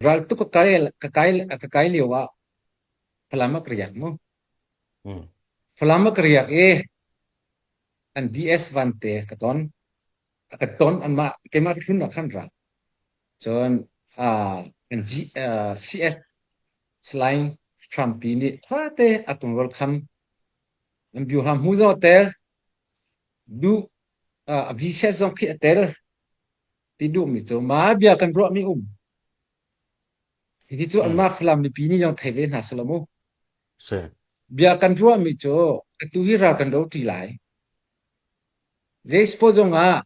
Raltuk ka kai ka kai ka kai lio ah Falam ah ka riak mu. Falam ah ka riak i an DS Vante ka ton. A ka ton anmah keimah ka tlun ah khan ra. Cun uh, an G, uh, CS Salai Hrampi nih ṭhate a kan welcome. An biuham hmu zong a tel. Duh uh, VCS zong khi a tel. Ti duhmi cu mah bia kan ruahmi um. Hihi cu anmah Falam mipi nih zong thei ve hna selaw mu. Si. Bia kan ruahmi cu atu hi ral kan do ṭi lai. Zei zong ah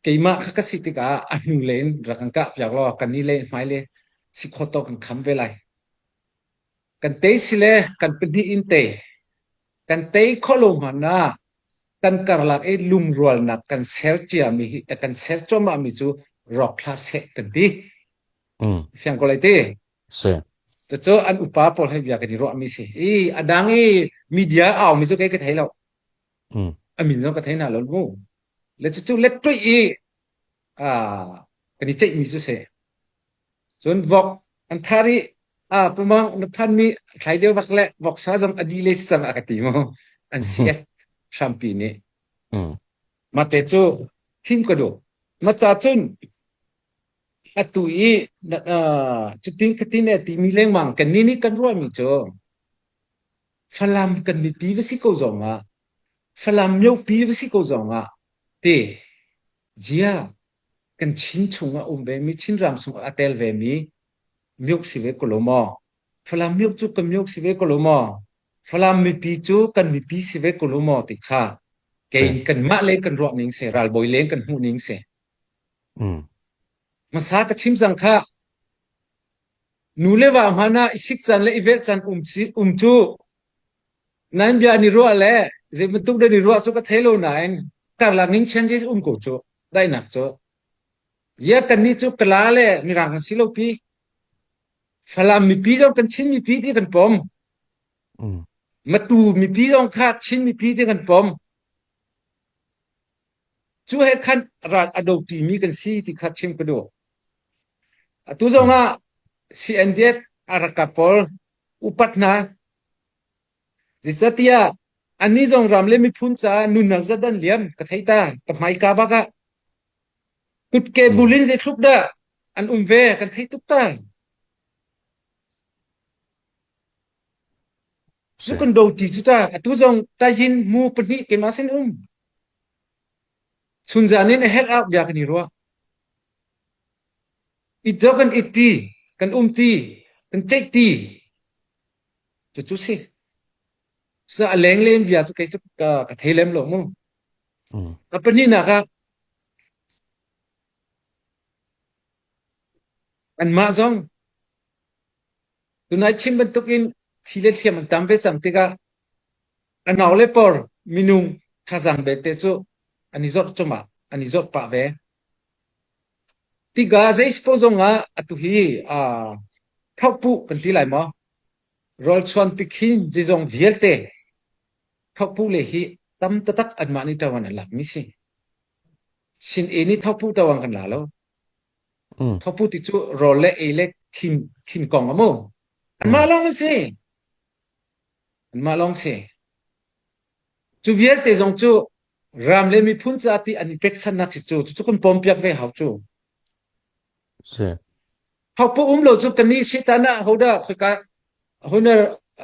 keimah kha ka si tikah a hnu lei in rak kan kah piak law kan nih le hmai le si khawh tawk kan kham ve lai. Kan tei si le kan pahnih in tei. Kan tei khawh lo hmanh ah kan karlak i lungrualnak kan ser ciami hi kan ser cuahmahmi cu rawk hlah seh kan ti. Fiang ko lai ti. Si. Cucu an upa pawl he bia kan i ruahmi si. I a dang i media aumi cu kei ka thei lo. A min zong ka thei hna lo mu. Le cucu let tuih i kan i ceihmi cu si. Cun vok an thar i a pumang na phanmi thlai deuh bak le voksa zong a di le si cang a ka ti mu. An CS hrampi nih. Mate cu him ka duh. Ma ca cun atu i cutin khatin e timi lengmang kan ni nih kan ruahmi cu Falam kan mipi va si ko zong ah Falam miopi va si ko zong ah ti zia kan Chin chung ah um ve mi Chinram chung ah a tel ve mi miuk si ve ko lo maw? Falam miuk cu kan miuk si ve ko lo maw? Falam mipi cu kan mipi si ve ko lo maw ti kha kei kanmah le kan ruah ning si ralbawi leng kan hmuh ning si. Hmasa ka chim cang kha nu le va hmanh ah i sik caan le i velh caan um, um cu nan bia ni ruah le zei bantuk dah ni ruah cu ka thei lo nain karlak ning chen je um ko cu daihnak cu ya kan nih cu kala le mirang kan si lo pi Falam mipi zong kan Chin mipi ti kan pom Matu mipi zong kha Chin mipi ti kan pom Cu he khan ral a do ṭimi kan si ti kha chim ka duh. Atu zong ah CNDF a rakap pawl upat hna. Zeicatiah annih zong ram le miphun caah nunnak zat an liam ka thei ta ka hmaika bak ah. Kutke bulin zeitluk dah an um ve kan thei tuk ta. Cu kan do ṭi cu ta atu zong tayin mu pahnih keimah sin um. Chunzan in a herh ah bia kan i ruah. It zo kan it ti, kan um ti, kan ceih ti. Cucu si. Sa a leng len bia cu kei cu ka, ka thei lem lo mu. A pahnihnak ah anmah zong tunai chim bantukin thi le hliam an tam ve cang tikah A nau le por minung thazaang belte cu an i zorh cumah an i zorh pah ve. Tikah zeisipaoh zongah atu hi aa thlauhpuh kan ti lai maw? Rawlchuan tikhin zeizong vialte thlauhpuh le hi tam taktak anmah nih ṭawan an lakmi si. Sin e nih thlauhpuh ṭawan kan la lo. Thlauhpuh ti cu rawl le ei le thin, thin kong a mu. Anmah lawng an si. Anmah lawng si. Cu vialte zong cu ram le miphun ca ti an i peksannak si cu cucu kan pawmpiak ve hau cu. Si. Hau pu um lo cu kan nih satan ah hodah khoika hona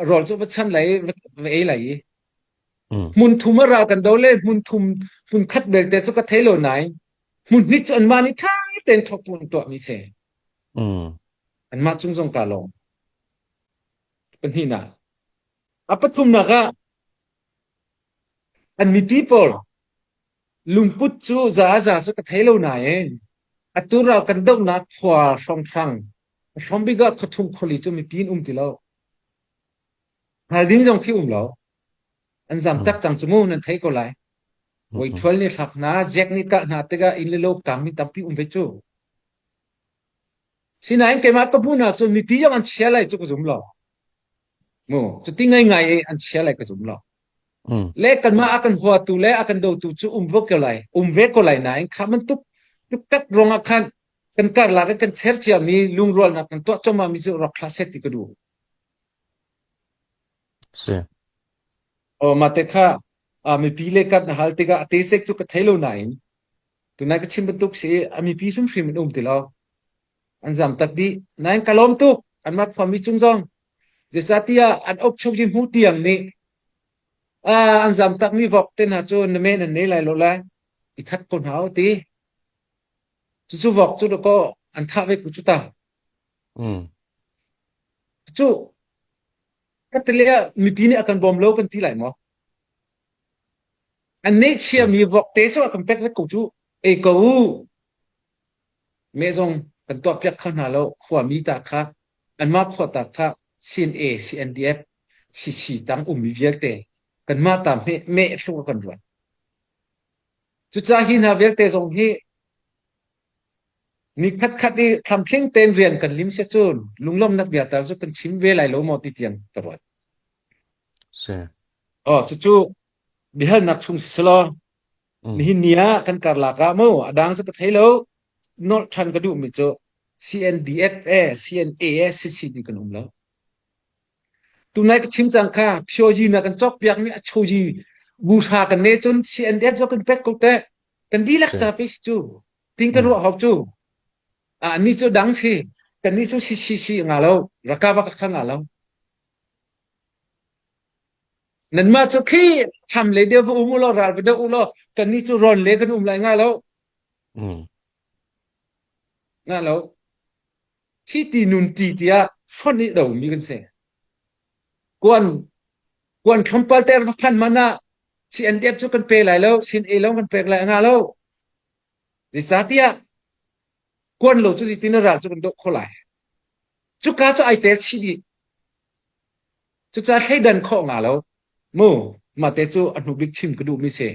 rawl cu va chan lai va ei lai i. Hmun thum a ral kan do le hmun thum hmun khat belte cu ka thei lo nain hmun hnih cu anmah nih ṭha tein thawk pu an tuahmi si. Anmah cung zong ka lawm. Pahnihnak. A pathumnak ah an mipi pawl lungput cu za a za cu ka thei lo nain atu ral kan dohnak khua hrawnghrang a hrawmbik ah khuathum khuali cu mipi in um ti lo. Hngal ding zong khi um lo. An zam tak cang cu mu nan thei ko lai. Voithual nih hlak hna, Jack nih kah hna tikah inn le lo kangmi tampi um ve cu. Sinain keimah ka hmuhnak cu mipi zong an chia lai cu ka zum lo. Mu, cuti ngaingai i an chia lai ka zum lo. Le kanmah a kan huatu le a kan dotu cu um ve ko lai, um ve ko lai nain kha bantuk tuktak ruangah khan Kan karlak i kan cher ciami lungrualnak kan tuah cuahmahmi cu rawk hlah seh ti ka duh. Si. Aw mah te kha mipi le kap na hal tikah a te sek cu ka thei lo nain tunai ka chim bantuk si i a mipi hrimhrim in um ti lo. An zam tak dih. Nain ka lawm tuk. Anmah khuami cung zong. Zeicahtiah an ukchung hmu tiang nih an zam takmi vok te hna cu na men an nei lai lo le i that ko hna u ti. Cucu vok cu dakaw an thah ve ko cu ta. Mm. Cu ka tile ah mipi nih a kan bawm lo kan ti lai maw? An neihchiami vok te cu a kan pek ve ko cu. Ei ko u. Meh zong kan tuahpiak kho hna lo. Khuami ta kha anmah khua ta kha CNA, CNDF, CC tang ummi vialte kanmah ta meh meh hluk a kan ruat. Cucaah hi hna vialte zong hi ni khatkhat i thlamtling tein rian kan lim si cun lunglawmhnak bia tal cu kan chim ve lai lo maw ti tiang ka ruat. Si. Oh, cucu biahalnak chung si selaw Mm. nihin ni ah kan karlak ah mu a dang cu ka thei lo nolh ṭhan ka duhmi cu CNDF e CNA e CC ti kan um lo. Tunai ka chim cang kha phyoji na kan cawkpiakmi a choji buhra kan ne cun CNDF cu kan pek ko teh. Kan dihlak Si. ca pe cu ting kan Mm. ruah hau cu. Ah ni cu dang si kan ni cu si si si nga lo rakava ka kha nga lo. Nanmah cu khi tham le deu va um u law ral va do u law kan ni cu rawn le kan um lai nga lo. Mm. Nga lo. Thi ti nun ti tiah fonh i domi kan si. Kuan kuan tlawmpal ter va phan man ah CNDF cu kan pe lai lo, CNA lawng kan pek lai a nga lo. Zeicahtiah kuan lo cu zeitin ral cu kan doh kho lai. Cuka cu ai tel chih dih. Cucaah thleidan khawh nga lo. Mu, mah te cu a hnu bik chim ka duhmi si.